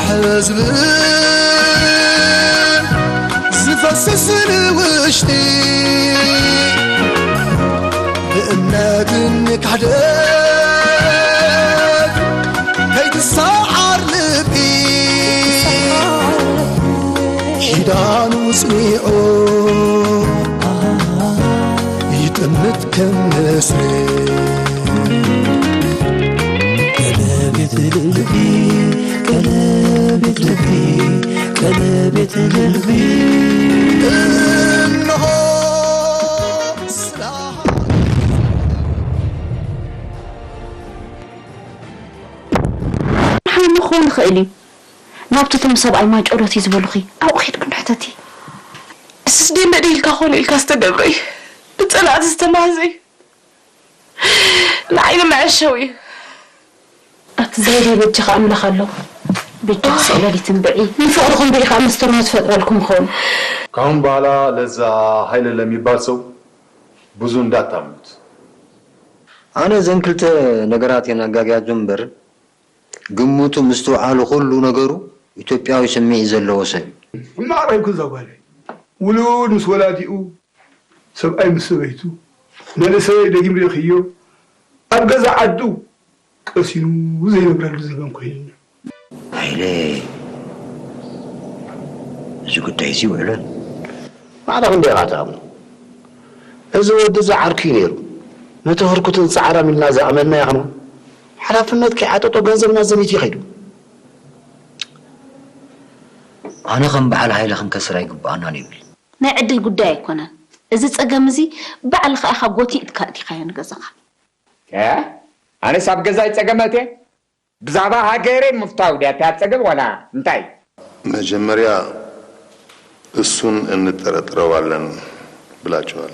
ሕዝብ ዝፈስስ ንውሽጢ ብእምነት ንካሕደት ከይትሰዓር ልቢ ኪዳኑ ጽኒዑ ይጥምት ከም ንስሪ ቀለቤት ልቢ ቀለቤት ልቢ ቀለቤት ልቢ እንሆ ስለ ሓሚ ክኸውን ይኽእል እዩ። ናብቲ እቶም ሰብኣይ ማይ ጨሎት እዩ ዝበሉኺ ኣብኡ ኸይድኩ ንሕተቲ። እስስ ደንደደ ኢልካ ኮነ ኢልካ ዝተገብረ እዩ። ብጸላእቲ ዝተማህዘ እዩ። ንዓይ ንመዐሸዊ እዩ። ኣቲ ዘይደይ በጃኻ ኣምላኽ ኣሎ። በጃኻ ስእለሊት እምብዒ። ንፍቕርኹም ብዒኻ መስተርሆ ትፈጥረልኩም ይኸውን። ካሁን በኋላ ለዛ ኃይለ ለሚባል ሰው ብዙ እንዳታምኑት። ኣነ እዘን ክልተ ነገራት እየን ኣጋግያቱ እምበር፣ ግምቱ፣ ምስትውዓሉ፣ ኩሉ ነገሩ ኢትዮጵያዊ ስምዒት ዘለዎ ሰብ እዩ። ሕማቕ ረኺብኩ እዛ ጓለይ። ውሉድ ምስ ወላዲኡ፣ ሰብኣይ ምስ ሰበይቱ፣ መንእሰይ ደጊም ርኢኽዮ፣ ኣብ ገዛ ዓዱ ቀሲኑ ዘይነብረሉ ዘበን ኮይኑ። ሃይለ፣ እዚ ጉዳይ እዚ ውዕሎን ማዕረ ክንደይ ኢኻ ትኣምኖ? እዚ ወዲ እዚ ዓርኩ እዩ ነይሩ። ነቲ ህርኩትን ጻዕራም ኢልና ዝኣመንናዮ ኸማ ሓላፍነት ከይዓጠጦ ገንዘብና ዘሚቱ እዩ ኸይዱ። ኣነ ከም በዓል ሃይለ ክንከስር ኣይግብኣናን ይብል። ናይ ዕድል ጉዳይ ኣይኮነን። እዚ ጸገም እዚ ባዕልኻ ኢኻ ጎቲእካ ኣእቲኻዮ ንገዛኻ። እ? ኣነስ ኣብ ገዛይ ጸገም ኣትየ? ብዛዕባ ሃገረይ ምፍታው ድያ እታ ጸገም ዋላ እንታይ? መጀመሪያ እሱን እንጠረጥረዋለን ብላችኋል።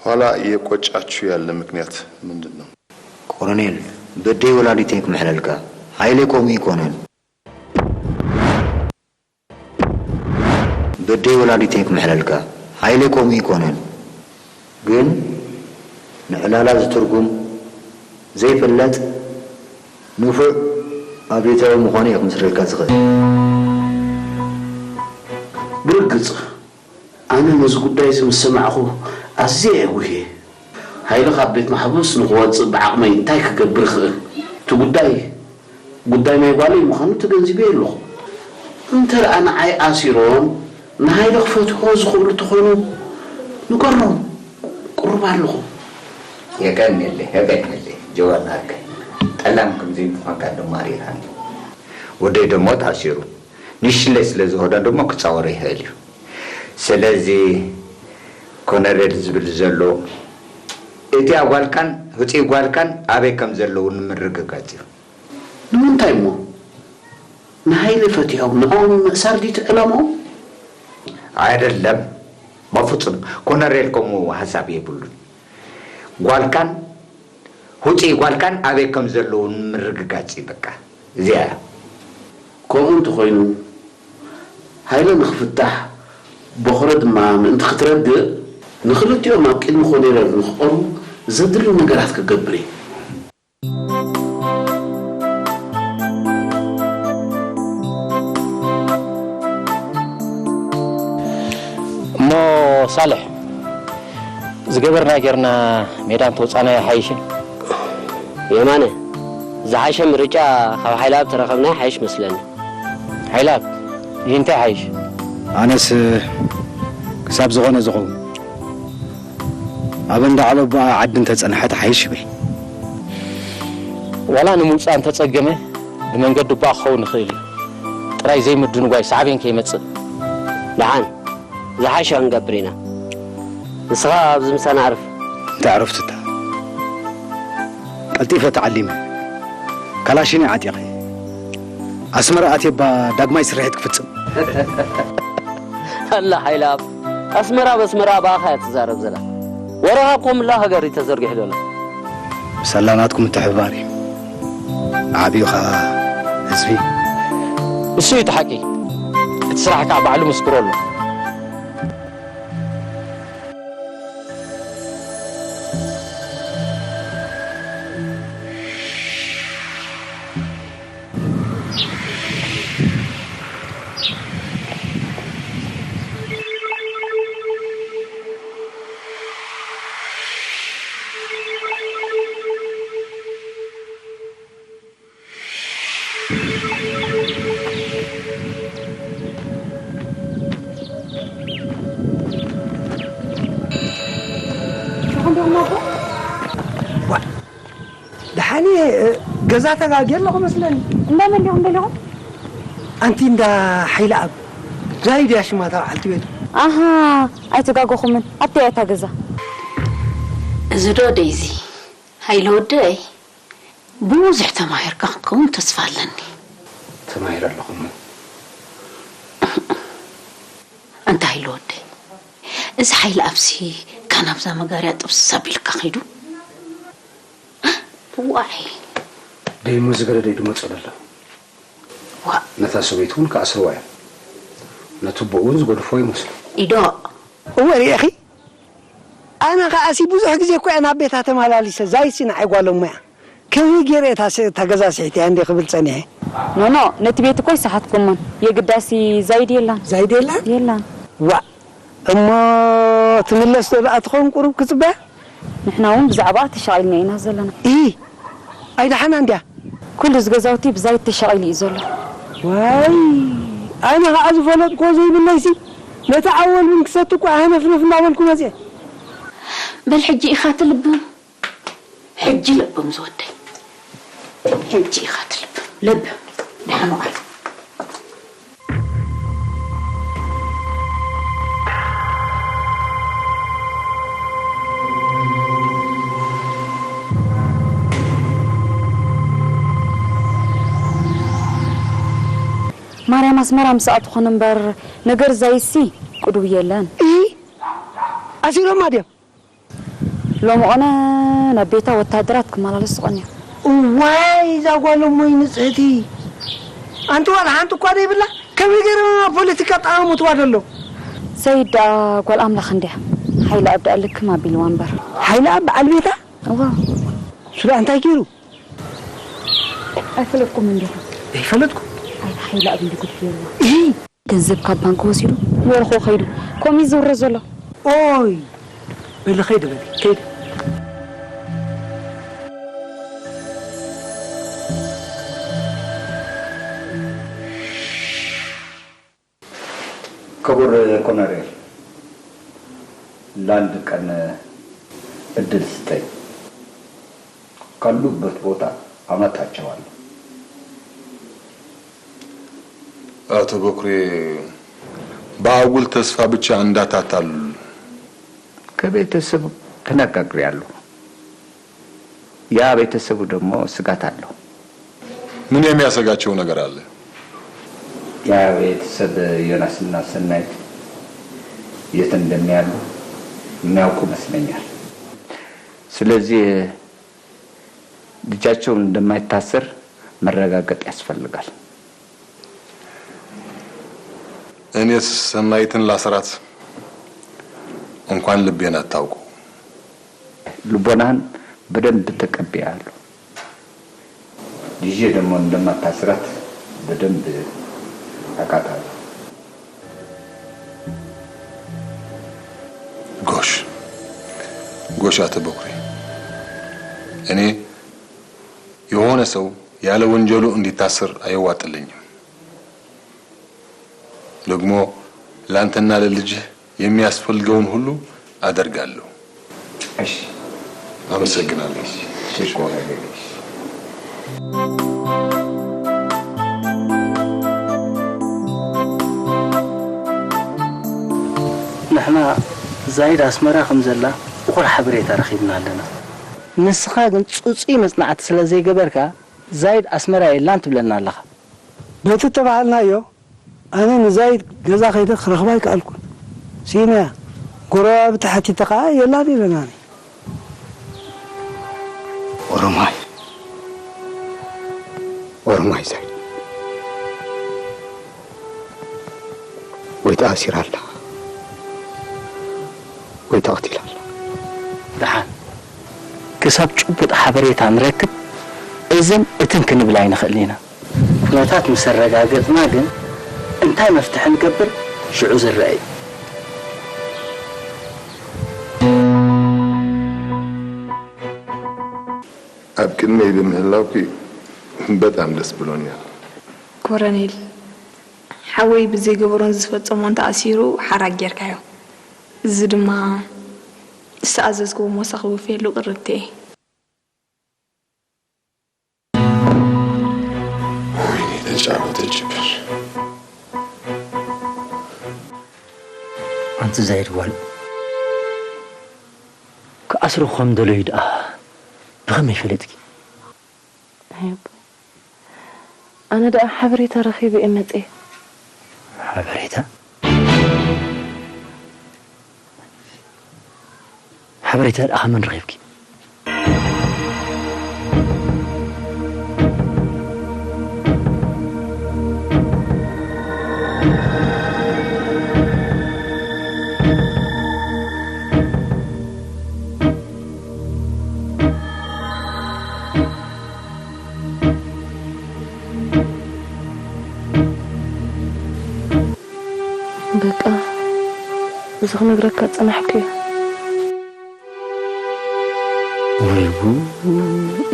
ኋላ እየቆጫችሁ ያለ ምክንያት ምንድን ነው? ኮሎኔል፣ በደይ ወላዲተይ ክምሕለልካ። ሃይለ ከምኡ ይኮነን። በደይ ወላዲተይ ክምሕለልካ። ሃይለ ከምኡ ይኮነን። ግን ንዕላላ ዝትርጉም ዘይፍለጥ ንፉዕ ኣብዮታዊ ምዃኑ እየ ክምስክረልካ ዝኽእል። ብርግጽ፣ ኣነ ነዚ ጉዳይ እዚ ምስ ሰማዕኹ ኣዝየ እየ ጉህየ። ሃይለ ካብ ቤት ማሕቡስ ንኽወጽእ ብዓቕመይ እንታይ ክገብር እኽእል? እቲ ጉዳይ፣ ጉዳይ ናይ ጓለይ ምዃኑ ተገንዚበዮ ኣለኹ። እንተ ደኣ ንዓይ ኣሲሮም ንሃይለ ክፈትሕዎ ዝኽእሉ እንተኾይኑ፣ ንገሮም። ቅሩብ ኣለኹ። የቀንየለይ፣ የቀንየለይ። ጀዋር ናርከይ። ጠላም ከም ዘይምዃንካ ድማ ርኢኻኒ። ወደይ ደሞ ተኣሲሩ። ንሽለይ ስለ ዝኸዶ ደሞ ክጻወሮ ይኽእል እዩ። ስለዚ ኮነሬል ዝብል ዘሎ፣ እቲኣ ጓልካን ህጹይ ጓልካን ኣበይ ከም ዘለዉ ንምርግጋጽ እዩ። ንምንታይ እሞ? ንሃይለ ፈቲሖም ንዕኦም ንምእሳር ድዩ እቲ ዕላምኦም? ኣይደለም፣ በፍጹም። ኮነሬል ከምኡ ሓሳብ የብሉን። ጓልካን ህጹይ ጓልካን ኣበይ ከም ዘለዉ ንምርግጋጽ እዩ በቃ። እዚኣ እያ። ከምኡ እንተኾይኑ፣ ሃይለ ንኽፍታሕ፣ ቦኽረ ድማ ምእንቲ ክትረድእ፣ ንኽልቲኦም ኣብ ቅድሚ ኮኔረል ንኽቐርቡ ዘድሊ ነገራት ክገብር እየ። እሞ ሳልሕ፣ ዝገበርና ጌርና ሜዳ እንተወጻእናዮ ኣይሓይሽን? የማነ፣ ዝሓሸ ምርጫ ካብ ሓይለኣብ ተረኸብና ይሓይሽ መስለኒ። ሓይለኣብ፣ ይህ እንታይ ይሓይሽ? ኣነስ ክሳብ ዝኾነ ዝኸውን ኣብ እንዳ ዓለቦኣ ዓዲ እንተጸንሐ ትሓይሽ ይብል። ዋላ ንምውጻእ እንተጸገመ ብመንገዲ ኣቦኣ ክኸውን ይኽእል እዩ። ጥራይ ዘይምድንጓይ ሳዕቤን ከይመጽእ። ደሓን፣ ዝሓሸ ክንገብር ኢና። ንስኻ ኣብዚ ምሳና ኣዕርፍ። እንታይ ዕረፍትታ? ቀልጢፈ ተዓሊመ። ካላሽነይ ዓጢቐ። ኣስመራ ኣትየ እባ ዳግማይ ስርሒት ክፍጽም። ኣላ ሓይለኣብ፣ ኣስመራ በስመራ ብኣኻ እያ ትዛረብ ዘላ። ወረኻ እኮ መላእ ሃገር እዩ ተዘርጊሑ ዘሎ። ብሳላ ናትኩም ምትሕብባር እዩ። ዓብዩ ኸኣ ህዝቢ። እሱ እዩ እቲ ሓቂ። እቲ ስራሕ ከዓ ባዕሉ ምስክሮ ኣሎ። ገዛ ተጋግየ ኣለኹ መስለኒ። እንዳ መን ዲኹም ደሊኹም? ኣንቲ እንዳ ሓይለ ኣብ ዛይድ እያ ሽማ እታ በዓልቲ ቤቱ። ኣሃ፣ ኣይተጋገኹምን። ኣብቲ እያ እታ ገዛ። እዚ ዶ ደይዚ? ሃይለ ወደይ፣ ብዙሕ ተማሂርካ ክትከውን ተስፋ ኣለኒ። ተማሂረ ኣለኹ እሞ። ኣንታ ሃይለ ወደይ፣ እዚ ሓይለ ኣብዚ ካናብዛ መጋርያ ጥብስ ኣቢልካ ከይዱ። ዋዒ። ደይሙ ዝገደደ ድመፁ ደሎ። ዋእ። ነታ ሰበይቱ እውን ክኣስርዋ እዮም። ነቲ ኣቦኡ እውን ዝገድፎ ይመስሉ። ኢዶ። እወ ርኢኺ፣ ኣነ ከኣሲ ብዙሕ ግዜ እኮ እየ ናብ ቤታ ተመላሊሰ። ዛይሲ ንዓይ ጓሎም እያ። ከመይ ገይረ እታ ስ- እታ ገዛ ስሒተ እያ እንዴ ክብል ጸኒሐ። ኖኖ፣ ነቲ ቤት እኮ ይሰሓትኩሞን የግዳሲ ዛይድ የላን። ዛይድ የላን? የላን። ዋእ፣ እሞ ትምለስ ዶ ደኣ ትኸውን ቁሩብ ክጽበያ? ንሕና እውን ብዛዕባ ተሻቒልና ኢና ዘለና። ኢ ኣይደሓና እንድያ። ኩሉ እዚ ገዛውቲ ብዛይድ ተሻቒሉ እዩ ዘሎ። ዋይ፣ ኣነ ኸዓ ዝፈለጥክዎ ዘይብለይሲ ነቲ ዓወል ቡን ክሰቲ እኮ ሃነፍነፍ እናበልኩ መፅየ። በል ሕጂ ኢኻ ትልብም። ሕጂ ለብም ዝወደይ። ሕጂ ኢኻ ትልብም። ለብም። ደሓን ዋዕል። ማርያም ኣስመራ ምስ ኣትኹን እምበር ነገር ዛይሲ ቅዱብ የለን። ኢ ኣሲሮማ ድዮም? ሎሚ ኦነ ናብ ቤታ ወታደራት ክመላለስ ዝኾን እዮም። እዋይ እዛ ጓል እሞይ ንጽህቲ ኣንቲ ዋላ ሓንቲ እኳ ዘይብላ ከመይ ገይሮም ኣብ ፖለቲካ ጠቓሙትዋ ደሎ። ሰይድ ደኣ ጓል ኣምላኽ እንድያ። ሓይለ ኣብ ደኣ ልክም ኣቢልዋ እምበር። ሓይለ ኣብ በዓል ቤታ እዋ ሱዳ እንታይ ገይሩ? ኣይፈለጥኩም እንዲኹም። ዘይፈለጥኩ ኣይ ሓይለ ኣብ እንዲ ጉድ ገይርዋ። ኢ ገንዘብ ካብ ባንክ ወሲዱ ወርሑ ከይዱ ከምኡ ይዝውረ ዘሎ። ኦይ በሊ ከይድ በሊ ከይድ። ክቡር ኮሎኔል፣ ለአንድ ቀን እድል ስጠኝ። ካሉበት ቦታ አመጣቸዋለሁ። አቶ በኩሬ፣ በአጉል ተስፋ ብቻ እንዳታታሉ። ከቤተሰብ ተነጋግሬያለሁ። ያ ቤተሰቡ ደግሞ ስጋት አለው። ምን የሚያሰጋቸው ነገር አለ? ያ ቤተሰብ ዮናስና ሰናይት የት እንደሚያሉ የሚያውቁ ይመስለኛል። ስለዚህ ልጃቸው እንደማይታሰር መረጋገጥ ያስፈልጋል። እኔስ ሰናይትን ላስራት እንኳን ልቤን አታውቀው። ልቦናህን በደንብ ተቀብያለሁ። ልጄ ደግሞ እንደማታስራት በደንብ አውቃታለሁ። ጎሽ ጎሽ፣ አቶ በኩሬ፣ እኔ የሆነ ሰው ያለ ወንጀሉ እንዲታሰር አይዋጥልኝም። ደግሞ ላንተና ለልጅህ የሚያስፈልገውን ሁሉ አደርጋለሁ። እሺ፣ አመሰግናለሁ። እሺ፣ እሺ። ንሕና ዛይድ ኣስመራ ከም ዘላ እኹል ሓበሬታ ረኺብና ኣለና። ንስኻ ግን ጽጹይ መጽናዕቲ ስለ ዘይገበርካ ዛይድ ኣስመራ የላን ትብለና ኣለኻ። በቲ እተባሃልናዮ ኣነ ንዛይድ ገዛ ከይደ ክረኽባ ኣይከኣልኩን። ስኢነያ። ጎረባብቲ ሓቲተ ከኣ የላን ኢለናኒ። ኦሮማይ ኦሮማይ ዛይድ ወይ ተኣሲራ ኣላ ወይ ተቐቲላ ኣላ። ደሓን ክሳብ ጭቡጥ ሓበሬታ ንረክብ እዝን እትን ክንብል ኣይንኽእልን ኢና። ኩነታት ምስ ኣረጋገጽና ግን እንታይ መፍትሒ ንገብር ሽዑ ዝረአ እዩ። ኣብ ቅድመይ ብምህላውኪ በጣም ደስ ብሎኛል። ኮረኔል፣ ሓወይ ብዘይገበሮን ዝፈጸሞን ተኣሲሩ ሓራግ ጌርካዮ። እዚ ድማ ዝተኣዘዝክዎ ሞሳ ክወፍየሉ ቅርብቲ እየ። ዳመተ ጅብር። ኣንቲ ዛይድ ጓል ክኣስሩ ከም ደለዩ ደኣ ብኸመይ ፈለጥኪ? ኣይ ኣቦይ፣ ኣነ ደኣ ሓበሬታ ረኺበ እየ መጽየ። ሓበሬታ? ሓበሬታ ደኣ መን ረኺብኪ? በቃ፣ እዚ ክነግረካ ዝጸናሕኩ እዩ። ወይ ጉድ።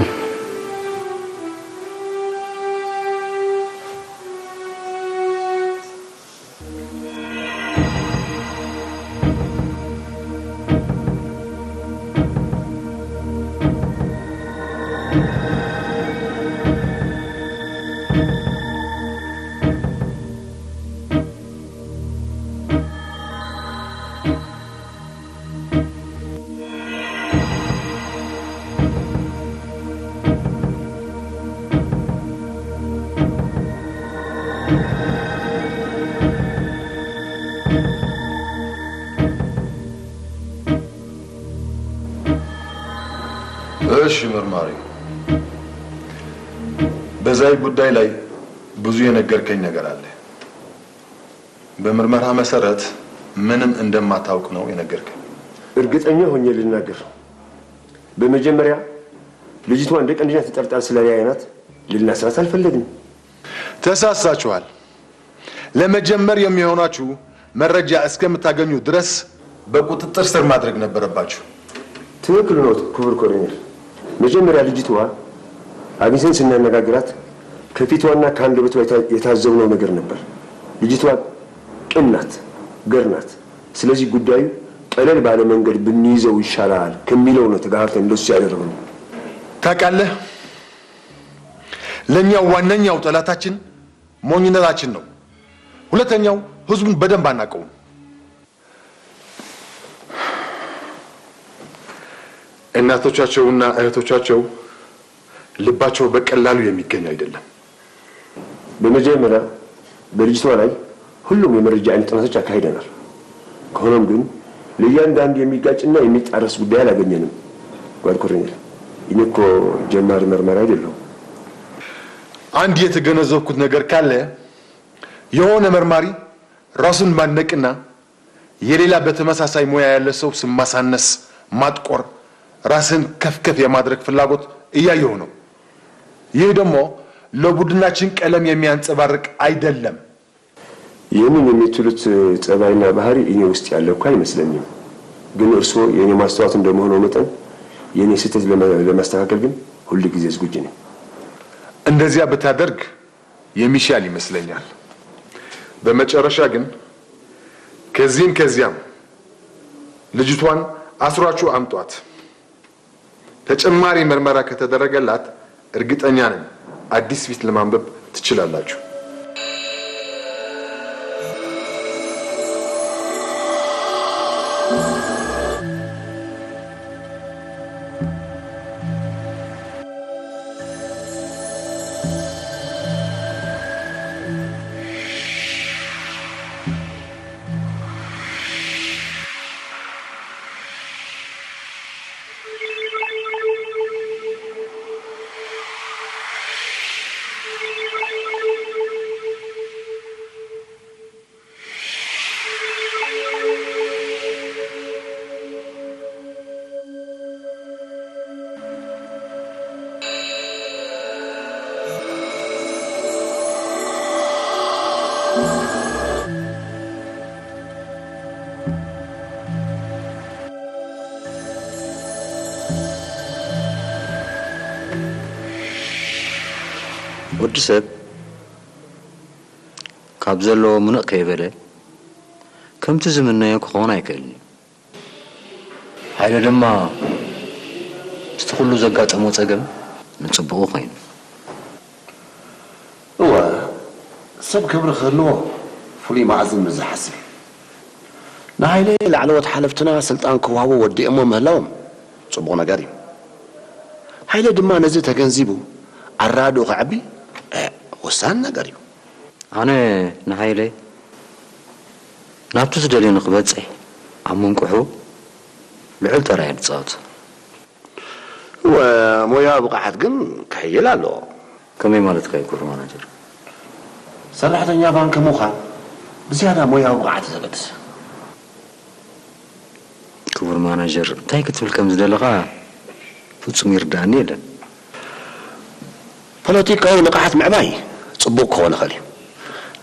እሺ መርማሪ፣ በዛይ ጉዳይ ላይ ብዙ የነገርከኝ ነገር አለ። በምርመራ መሰረት ምንም እንደማታውቅ ነው የነገርከኝ። እርግጠኛ ሆኜ ልናገር፣ በመጀመሪያ ልጅቷ እንደ ቀንደኛ ተጠርጣሪ ስለያየናት ልናስራት አልፈለግንም። ተሳስታችኋል። ለመጀመር የሚሆናችሁ መረጃ እስከምታገኙ ድረስ በቁጥጥር ስር ማድረግ ነበረባችሁ። ትክክል ኖት ክቡር ኮሎኔል። መጀመሪያ ልጅቷ አግኝተን ስናነጋግራት ከፊቷና ከአንደበቷ የታ- የታዘብነው ነገር ነበር። ልጅቷ ቅን ናት፣ ገር ናት። ስለዚህ ጉዳዩ ቀለል ባለ መንገድ ብንይዘው ይሻላል ከሚለው ነው ተጋርተን እንደሱ ያደረግነው። ታውቃለህ፣ ለእኛ ዋነኛው ጠላታችን ሞኝነታችን ነው። ሁለተኛው ህዝቡን በደንብ አናውቀውም። እናቶቻቸውና እህቶቻቸው ልባቸው በቀላሉ የሚገኝ አይደለም። በመጀመሪያ በልጅቷ ላይ ሁሉም የመረጃ አይነት ጥናቶች አካሂደናል። ከሆኖም ግን ለእያንዳንዱ የሚጋጭና የሚጣረስ ጉዳይ አላገኘንም። ጓድ ኮሎኔል፣ እኔ እኮ ጀማሪ መርማሪ አይደለሁም። አንድ የተገነዘብኩት ነገር ካለ የሆነ መርማሪ ራሱን ማድነቅና የሌላ በተመሳሳይ ሙያ ያለ ሰው ስም ማሳነስ፣ ማጥቆር፣ ራስን ከፍ ከፍ የማድረግ ፍላጎት እያየሁ ነው። ይህ ደግሞ ለቡድናችን ቀለም የሚያንጸባርቅ አይደለም። ይህንን የሚችሉት ጸባይና ባህሪ እኔ ውስጥ ያለ እኮ አይመስለኝም። ግን እርስዎ የእኔ ማስተዋት እንደመሆነው መጠን የእኔ ስህተት ለመ- ለማስተካከል ግን ሁል ጊዜ ዝግጁ ነኝ። እንደዚያ ብታደርግ የሚሻል ይመስለኛል። በመጨረሻ ግን ከዚህም ከዚያም ልጅቷን አስሯችሁ አምጧት። ተጨማሪ ምርመራ ከተደረገላት እርግጠኛ ነኝ አዲስ ፊት ለማንበብ ትችላላችሁ። ወዲ ሰብ ካብ ዘለዎ ምንቕ ከይበለ፣ ከምቲ ዝምነዮ ክኸውን ኣይክእልን እዩ። ሃይለ ድማ ምስቲ ኩሉ ዘጋጠሞ ጸገም ንጽቡቑ ኮይኑ። እወ፣ ሰብ ክብሪ ክህልዎ ፍሉይ መኣዝን ምስ ዝሓስብ። ንሃይለ ላዕለዎት ሓለፍትና ስልጣን ክወሃቦ ወዲኦሞ ምህላዎም ጽቡቕ ነገር እዩ። ሃይለ ድማ ነዚ ተገንዚቡ ኣረዳድኡ ከዕቢ፣ እ፣ ወሳኒ ነገር እዩ። ኣነ ንሃይለ ናብቲ ዝደልዮ ንክበጽሕ ኣብ ምንቅሑ ልዑል ተራ እየ ዝጻወት። እወ፣ ሞያዊ ብቕዓት ግን ክሕይል ኣለዎ። ከመይ ማለትካ እዩ ክቡር ማናጀር? ሰራሕተኛ ባንክ ምዃን ብዝያዳ ሞያዊ ብቕዓት እዩ ዘገድስ። ክቡር ማናጀር፣ እንታይ ክትብል ከም ዝደለኻ ፍጹም ይርድኣኒ የለን። ፖለቲካዊ ንቕሓት ምዕባይ ጽቡቕ ክኸውን ይኽእል እዩ።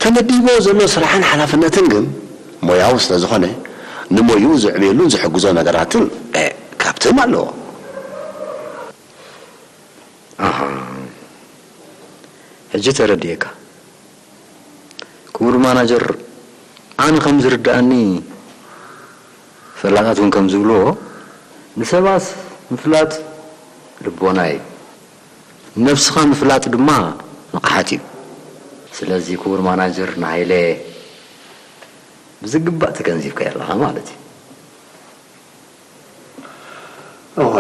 ተመዲብዎ ዘሎ ስራሕን ሓላፍነትን ግን ሞያዊ ስለ ዝኾነ፣ ንሞይኡ ዘዕብየሉን ዝሕግዞ ነገራትን፣ እ፣ ካብቶም ኣለዎ። ኣሃ፣ ሕጂ ተረዲኤካ። ክቡር ማናጀር፣ ኣነ ከም ዝርድኣኒ፣ ፈላጣት እውን ከም ዝብልዎ፣ ንሰባት ምፍላጥ ልቦና እዩ። ነብስኻ ምፍላጥ ድማ ንቕሓት እዩ። ስለዚ ክቡር ማናጀር ንሃይለ ብዝግባእ ተገንዚብካዮ ኣለኻ ማለት እዩ። እወ።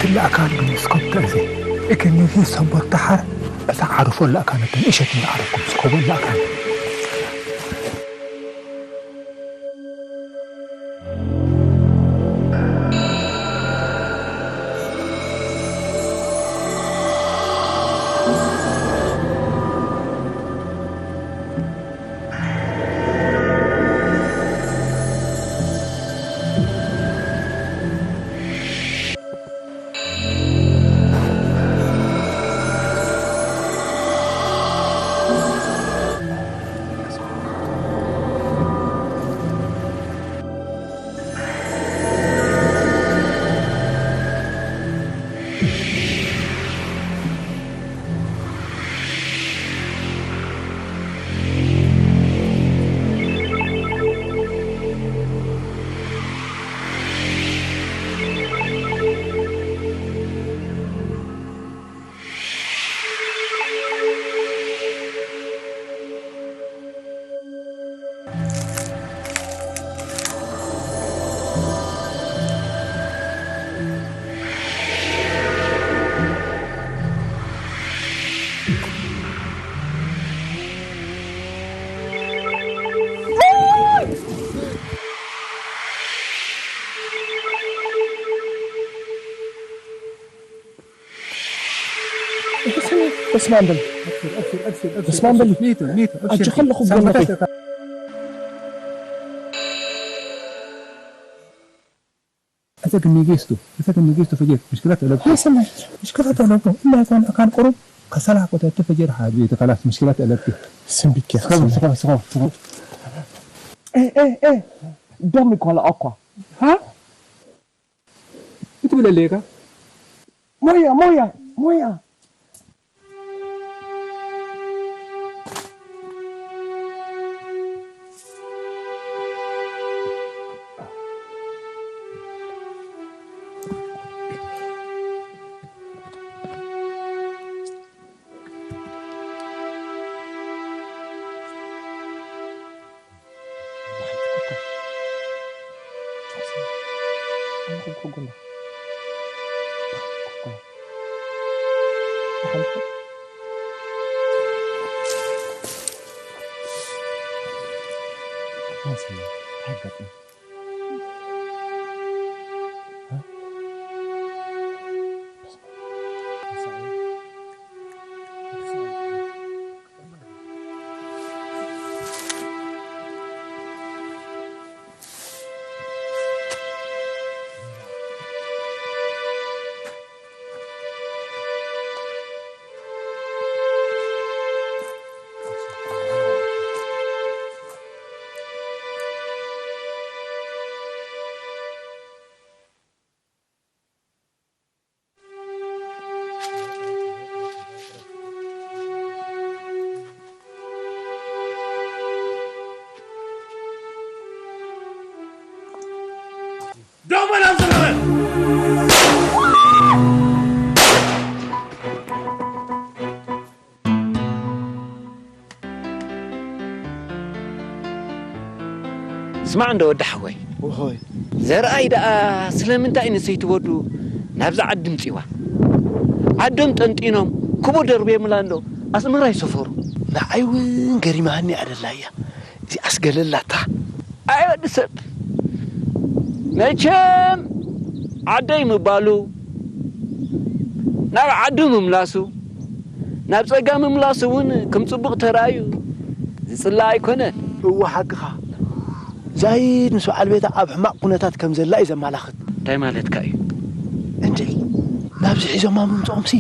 ትላእካን ግን ስኮብ ተእዜ እክኒዚ ሰንቦት ተሓር እታ ዓርፎ ላእካነትን እሸት እንዳዓረኩም ስኮቦ ላእካን። اسمع بل. اسمع بل. ميتو، ميتو، أبشر. أجي خلي خب سامبا ولا خير. أتاك النيجيستو، أتاك النيجيستو فجأة. مشكلة ألبكو. يا سمع، مشكلة ألبكو. إلا كان، كان قرب. كسلها كنت أتفجر حاجة. خلاص، مشكلة ألبكو. سمبيك يا سخاف، سخاف، سخاف، سخاف. إيه، إيه، إيه. دمك ولا أقوى. ها؟ بتقول لي إيه؟ مويا، مويا، مويا. ደው በል ኣንተ ነበል። ስማዕ እንዶ ወዲ ሓወይ። ወሆይ። ዘርኣይ ደኣ ስለምንታይ ንሰይቲ ወዱ ናብዛ ዓዲ ምጺዋ? ዓዶም ጠንጢኖም ክቦ ደርብዮምላ እንዶ ኣስመራ ይሰፈሩ። ንዓይ እውን ገሪማሃኒ ኣደላያ። እዚኣስ ገለላታ። ኣይ ወዲ ሰብ። መቸም ዓደይ ምባሉ፣ ናብ ዓዱ ምምላሱ፣ ናብ ጸጋ ምምላሱ እውን ከም ጽቡቕ ተራእዩ ዝጽላእ ኣይኮነን። እወ ሓቅኻ። ዛይድ ምስ በዓል ቤታ ኣብ ሕማቕ ኩነታት ከም ዘላ እዩ ዘመላኽት። እንታይ ማለትካ እዩ? እንድዒ ናብዚ ሒዞማ ምምጽኦምሲ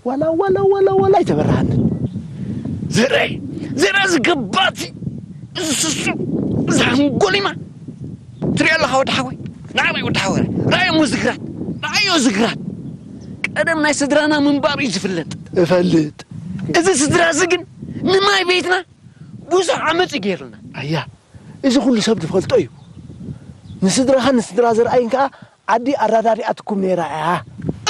ዋላ ዋላ ዋላ ዋላ ኣይተበራሃንን። ዝረይ ዝረ ዝግባቲ እዚ ስሱ እዚ ሓንጎሊማ ትሪኦ ኣለኻ ወዲ ሓወይ? ንዓበይ ወዲ ሓወረ? ረኣዮ ዝግራት ረኣዮ ዝግራት ቀደም ናይ ስድራና ምንባሩ እዩ ዝፍለጥ። እፈልጥ። እዚ ስድራ እዚ ግን ንማይ ቤትና ብዙሕ ዓመፅ እዩ ገይሩና። ኣያ እዚ ኩሉ ሰብ ዝፈልጦ እዩ። ንስድራኻን ንስድራ ዘርኣይን ከኣ ዓዲ ኣራዳዲኣትኩም ነይራ እያ።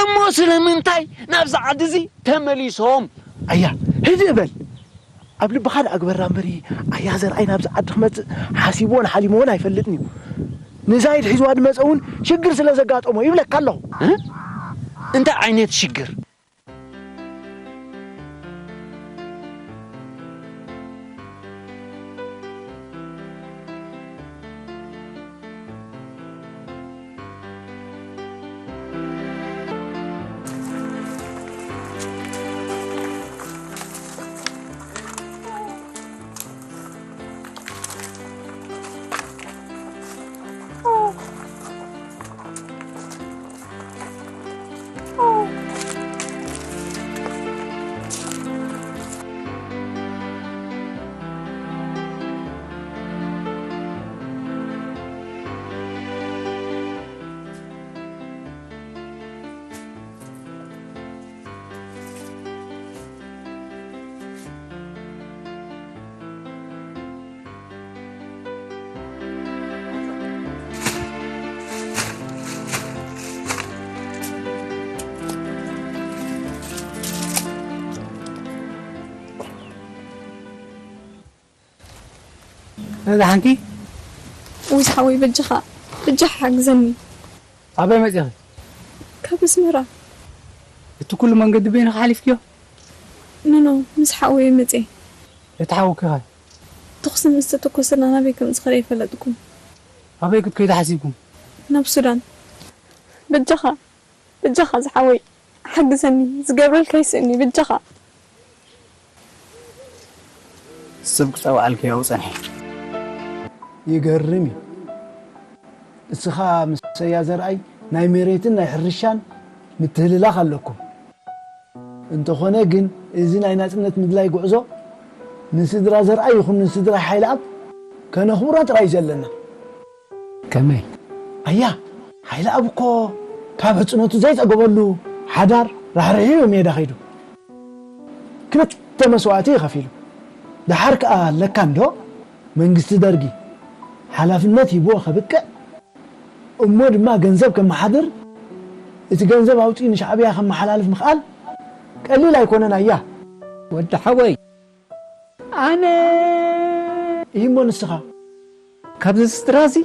እሞ ስለምንታይ ናብዚ ዓዲ እዚ ተመሊሶም? ኣያ ህድእ በል። ኣብ ልብኻ ደኣ ግበራ እምበሪ፣ ኣያ ዘርኣይ ናብዚ ዓዲ ክመጽእ ሓሲብዎን ሓሊምዎን ኣይፈልጥን እዩ። ንዛይድ ሒዝዋ ዝመጸ እውን ሽግር ስለ ዘጋጠሞ ይብለካ ኣለኹ። እ? እንታይ ዓይነት ሽግር? እዛ ሓንቲ ውይ ዝሓወይ በጃኻ በጃኻ ሓግዘኒ። ኣበይ መጺኺ? ካብ ኣስመራ። እቲ ኩሉ መንገዲ በይንኺ ሓሊፍክዮ? ኖኖ ምስ ሓወይ መጺኤ። እቲ ሓውኪኸ? ተኹሲ ምስ ተተኮሰና ናበይ ከም ዝኸደ ኣይፈለጥኩን። ኣበይ ክትከይዱ ሓሲብኩም? ናብ ሱዳን። በጃኻ በጃኻ ዝሓወይ ሓግዘኒ ዝገብረልካ ይስእኒ በጃኻ። ስብ ክጸውዓልክዮ ጸኒሐ። ይገርም እዩ። እስኻ ምስ ኣያ ዘርኣይ ናይ መሬትን ናይ ሕርሻን ምትህልላኽ ኣለኩም። እንተኾነ ግን፣ እዚ ናይ ናጽነት ምድላይ ጉዕዞ ንስድራ ዘርኣይ ይኹን ንስድራ ሓይለኣብ ከነኽብሮ ጥራይ እዩ ዘለና። ከመይ? ኣያ፣ ሓይለኣብ እኮ ካብ ሕጽኖቱ ዘይጸገበሉ ሓዳር ራሕሪሑ እዩ ሜዳ ከይዱ። ክልተ መስዋእቲ እዩ ከፊሉ። ደሓር ከኣ ኣለካ እንዶ፣ መንግስቲ ደርጊ ሓላፍነት ሂብዎ ከብቅዕ፣ እሞ ድማ ገንዘብ ከመሓድር፣ እቲ ገንዘብ ኣውጺኡ ንሻዕብያ ከመሓላልፍ ምኽኣል ቀሊል ኣይኮነን ኣያ። ወዲ ሓወይ፣ ኣነ ኢሂሞ ንስኻ? ካብዚ ስድራ እዚ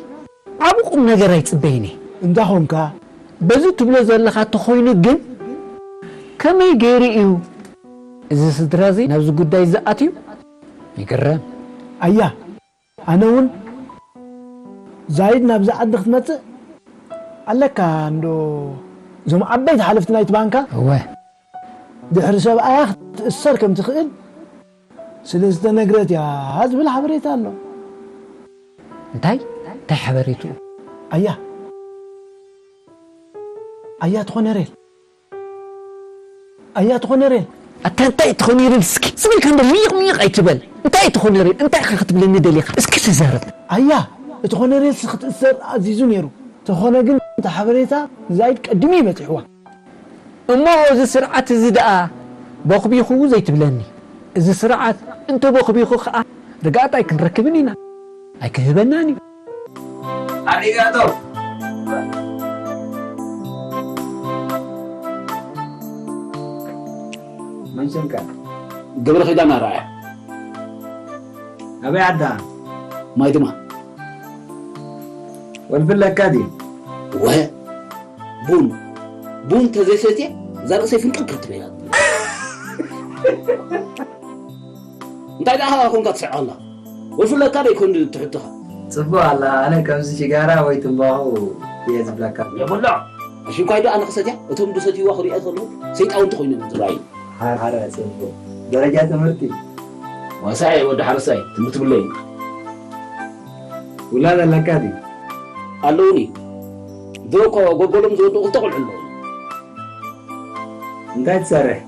ዓቢ ቁም ነገር ኣይጽበይን እየ። እንታ ኾንካ? በዚ ትብሎ ዘለኻ ተኾይኑ ግን ከመይ ገይሩ እዩ እዚ ስድራ እዚ ናብዚ ጉዳይ ዝኣትዩ? ይግረም። ኣያ፣ ኣነ እውን ዛይድ ናብዚ ዓዲ ክትመጽእ ኣለካ እንዶ እዞም ዓበይቲ ሓለፍቲ ናይቲ ባንካ እወ። ድሕሪ ሰብኣያ ክትእሰር ከም ትኽእል ስለ ዝተነግረት እያ ዝብል ሓበሬታ ኣሎ። እንታይ? እንታይ ሓበሬትኡ? ኣያ፣ ኣያ ትኾነሬል። ኣያ ትኾነሬል። ኣታ እንታይ ትኾነሬል እስኪ? ስቕ ኢልካ እንዶ ሚቕ ሚቕ ኣይትበል። እንታይ ትኾነሬል? እንታይ ኢኻ ክትብለኒ ደሊኻ? እስኪ ተዛረብ። ኣያ፣ እቲ ኾነሬል ክትእሰር ኣዚዙ ነይሩ። ተኾነ ግን እቲ ሓበሬታ ዛይድ ቀዲሙ እዩ በጺሕዋ። እሞ እዚ ስርዓት እዚ ደኣ ቦኽቢኹ ዘይትብለኒ? እዚ ስርዓት እንተ ቦኽቢኹ ኸኣ ርግኣት ኣይክንረክብን ኢና፣ ኣይክህበናን እዩ። ኣሪጋቶ። መን ስምካ? ገብረ ኪዳን ኣርኣያ። ኣበይ ዓድኻ? ማይ ድማ። ወልፊ ኣለካ ድዩ? ወ ቡን ቡን ተዘይሰትየ እዛ ርእሰይ ፍንቅል ክትበያ። እንታይ ደኣ ኮንካ ትስዕቕ ኣላ? ወልፊ ኣለካ ዶ ይኮን ትሕትኻ? ጽቡቕ ኣላ። ኣነ ከምዚ ሽጋራ ወይ ትምባኹ እየ ዝብለካ። የብሎ። ኣሽንኳይ ዶ ኣነ ክሰትያ? እቶም ዝሰትይዋ ክሪኦ ከለኹ ሰይጣውንቲ ኮይኖም እዮም ዝረኣዩ። ሓ-፣ ሓረ ጽቡቕ። ደረጃ ትምህርቲ? ዋሳይ ወዲ ሓረስታይ ትምህርቲ ብለይ። ውላድ ኣለካ ድዩ? ኣለውኒ። ድሮ እኮ ጎልጎሎም ዝወድቑ ክልተ ቆልዑ ኣለዉ። እንታይ ትሰርሕ?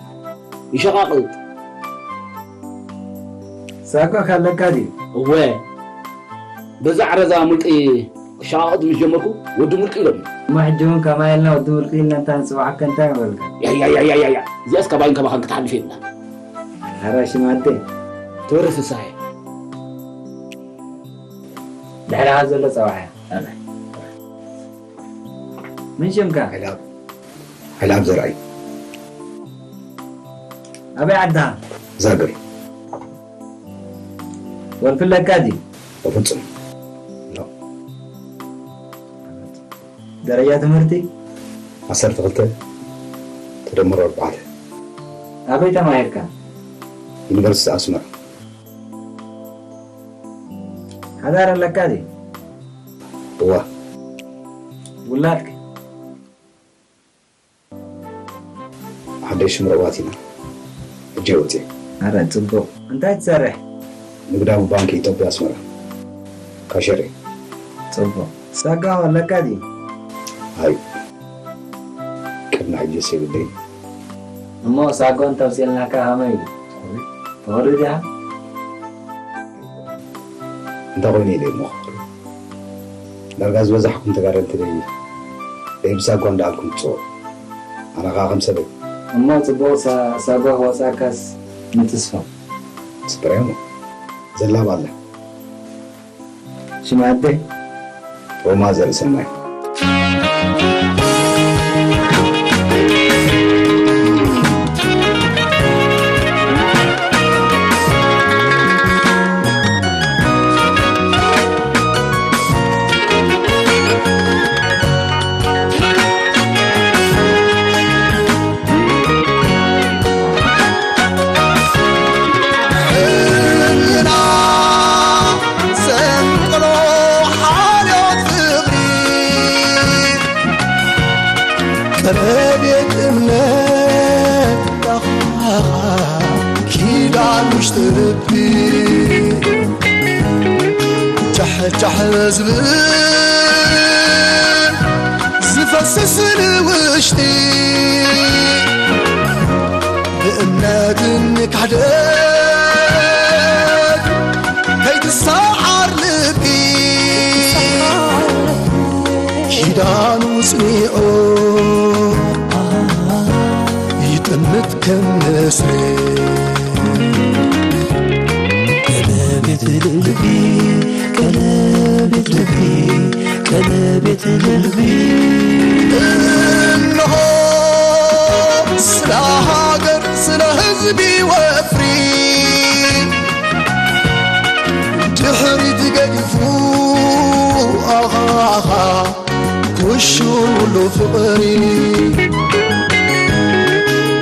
ይሸቓቕጥ። ሳጓ ካለካ ድዩ? እወ። በዛ ዓረዛ ሙልቂ ክሸቓቕጥ ምስ ጀመርኩ፣ ወዲ ሙልቂ ኢሎም። እሞ ሕጂ እውን ከማይ ኢልና ወዲ ሙልቂ ኢልና እንታ ንጽውዓካ እንታይ ምበልካ? ያያያያያያ። እዚኣስ ካባይን ካባኻን ክትሓልፍ የብላን። ሓራይ ሽማቴ። ትወርፍ ፍሳሐ። ድሕሪኻ ዘሎ ጸዋዕያ። ኣነ። መን ሽምካ? ሓይለኣብ። ሓይለኣብ ዘርኣይ። ኣበይ ዓድኻ? ዛግር። ወልፊ ኣለካ ድዩ? በፍጹም። ኖ። ደረጃ ትምህርቲ? ዓሰርተ ክልተ ተደምሮ ኣርባዕተ። ኣበይ ተማሂርካ? ዩኒቨርሲቲ ኣስመራ። ሓዳር ኣለካ ድዩ? እዋ። ውላድክ? ሓደሽ ምርዕዋት ኢና። ሕጂ ወፂ። ኣረ፣ ጽቡቕ። እንታይ ትሰርሕ? ንግዳዊ ባንክ ኢትዮጵያ ኣስመራ። ካሸር እየ። ጽቡቕ። ሳጓ ኣለካ ድዩ? ኣይ። ቅድሚ ሕጂ የብለይን። እሞ ሳጓ እንተውፅእልናካ ከመይ እዩ? ፍቕሪ ድያ? እንታይ ኮይኑ ኢለ እሞ ክፍቅር? ዳርጋ ዝበዛሕኩም ተጋደልቲ ደይ ደይ ብሳጓ እንዳኣልኩም ትፅውዑ። ኣነ ከዓ ከም ሰበይ። እሞ ፅቡቕ ሳ-፣ ሳጓ ክወፅኣካስ ንትስፎ። ስፕሬሞ ዘላብ ኣላ። ሽም ኣደይ? ሮማ ዘርእሰናይ። ሕልና ሰንቅሎ ሓልዮት ፍቕሪ፣ ቀለቤት እምነት ጣኻ ኪዳን ውሽጢ ልቢ። ቻሕ ቻሕ ዝብል ዝፈስስ ንውሽጢ ብእምነትን ክሕደት ከይትሰዓር ልቢ ኪዳኑ ጽኒዑ ይጥምት ከም ንስሪ። ቀለቤት ልቢ፣ ቀለቤት ልቢ፣ ቀለቤት ልቢ። እንሆ ስለ ሃገር፣ ስለ ህዝቢ ወፍሪ ድሕሪት ገዲፉ፣ ኣኻ፣ ኣኻ፣ ኩሹን ሁሉ ፍቕሪ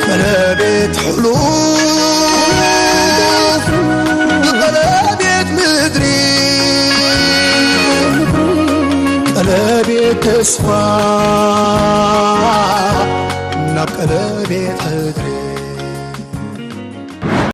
ቀለቤት ሕሉፍ ብቐለቤት ምድሪ ቀለቤት ተስፋ